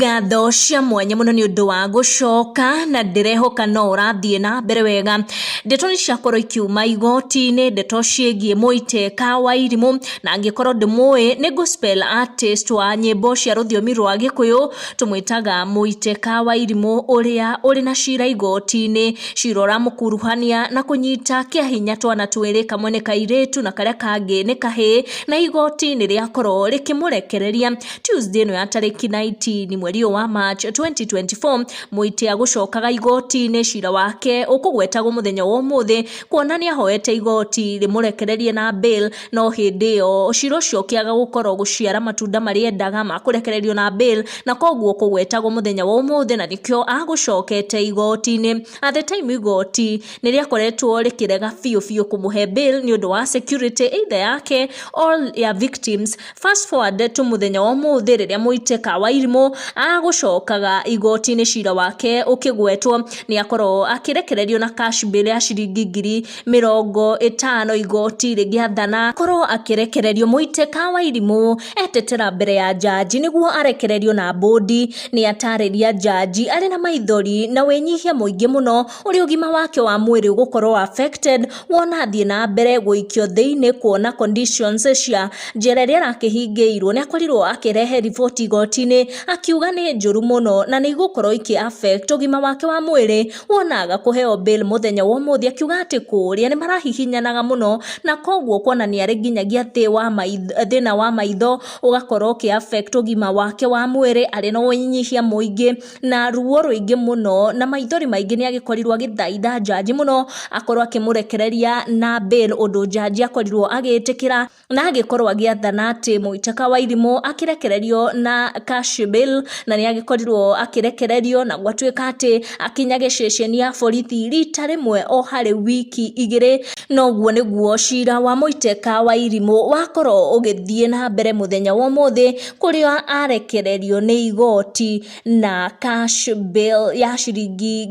Ngatho cia mwanya mũno nĩ ũndũ wa gũcoka na ndĩrehoka no ũrathiĩ na mbere wega. Ndeto nĩ ciakorwo ikiuma igoti-inĩ, ndeto ciĩgiĩ Mũiteka wa Irimũ, na angĩkorwo ndũmũĩ nĩ gospel artist wa nyĩmbo cia rũthiomi rwa Gĩkũyũ, tũmwĩtaga Mũiteka wa Irimũ ũrĩa ũrĩ na cira igoti-inĩ, cira ũramũkuruhania na kũnyita kĩa hinya twana twĩrĩ, kamwe nĩ kairĩtu na karĩa kangĩ nĩ kahĩĩ, na igoti nĩ rĩakorwo rĩkĩmũrekereria Tuesday ĩno ya tarĩki 19 mweri ũyũ wa March 2024. Mũite agũcokaga igoti-inĩ cira wake ũkũgwetagwo mũthenya wa ũmũthĩ kuona nĩ ahoete igoti rĩmũrekererie na bail, no hĩndĩ ĩyo cira ũcio ũkĩaga gũkorwo gũciara matunda marĩa endaga ma kũrekererio na bail, na koguo ũkũgwetagwo mũthenya wa ũmũthĩ na nĩkĩo agũcokete igoti-inĩ. At the time igoti nĩ rĩakoretwo rĩkĩrega biũ biũ kũmũhe bail nĩ ũndũ wa security either yake or ya victims. Fast forward to mũthenya wa ũmũthĩ rĩrĩa Mũitĩka wa Irimũ agũcokaga igoti-inĩ cira wake ũkĩgwetwo, nĩ akorwo akĩrekererio na cash bail ya ciringi 50,000, igoti rĩgĩathana akorwo akĩrekererio. Mũitĩka wa Irimũ etetera mbere ya jaji nĩguo arekererio na bũndi. Nĩ atarĩria jaji arĩ na maithori na wĩnyihia mũingĩ mũno ũrĩa ũgima wake wa mwĩrĩ ũgũkorwo affected wona athiĩ na mbere gũikio thĩinĩ, kuona conditions cia njera ĩrĩa arakĩhingĩirwo. Nĩ akorirwo akĩrehe riboti igoti-inĩ akiuga nĩ njũru mũno na nĩ igũkorwo ikĩ affect ũgima wake wa mwĩrĩ wona aga kũheo bail mũthenya wa ũmũthĩ, akiuga atĩ kũrĩa nĩ marahihinyanaga mũno na koguo kuona nĩ arĩ nginyagia thĩna wa maitho ũgakorwo ũkĩ affect ũgima wake wa mwĩrĩ. Arĩ na ũnyihia mũingĩ na ruo rũingĩ mũno na maithori maingĩ, nĩ agĩkorirwo agĩthaitha jaji mũno akorwo akĩmũrekereria na bail, ũndũ jaji akorirwo agĩtĩkĩra na agĩkorwo agĩathana atĩ Mũitaka wa Irimũ akĩrekererio na cash bail, na nĩ agĩkorirwo akĩrekererio na gwatuĩka atĩ akinyage ceceni ya borithi rita rĩmwe o harĩ wiki 2. Noguo nĩguo cira wa Mũiteka wa Irimũ wakorwo ũgĩthiĩ na mbere mũthenya wa ũmũthĩ, kũrĩa arekererio nĩ igoti na cash bail ya ciringi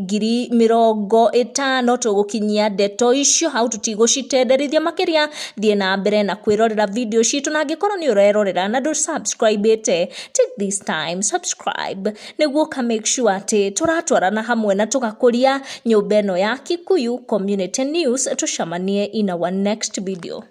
50,000. Tũgũkinyia ndeto icio hau, tũtigũcitenderithia makĩria. Thiĩ na mbere na kwĩrorera video citũ, na angĩkorwo nĩ ũrerorera na ndũ subscribe ĩte, take this time subscribe nĩguo ka make sure atĩ tũratwarana hamwe na tũgakũria nyũmba ĩno ya Kikuyu Community News. Tũcemanie in our next video.